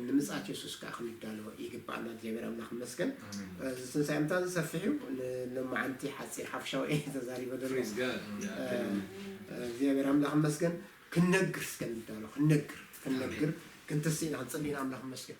ንምጽኣት የሱስ ከኣ ክንዳሎ ይግባኣና። እግዚኣብሔር ኣምላኽ ይመስገን። ኣሜን። እዚ ትንሳኤ ሙታን ሰፊሕ እዩ። ን-፣ ንመዓንቲ ሓጺር ሓፈሻዊ እየ ተዛሪበ ዘሎ። Praise God። እ፣ እ፣ እግዚኣብሔር ኣምላኽ ይመስገን። ክንነግር እስከ ንዳሎ፣ ክንነግር፣ ክንነግር፣ ኣሜን። ክንትስእ ኢና፣ ክንጽሊ ኢና። ኣምላኽ ይመስገን።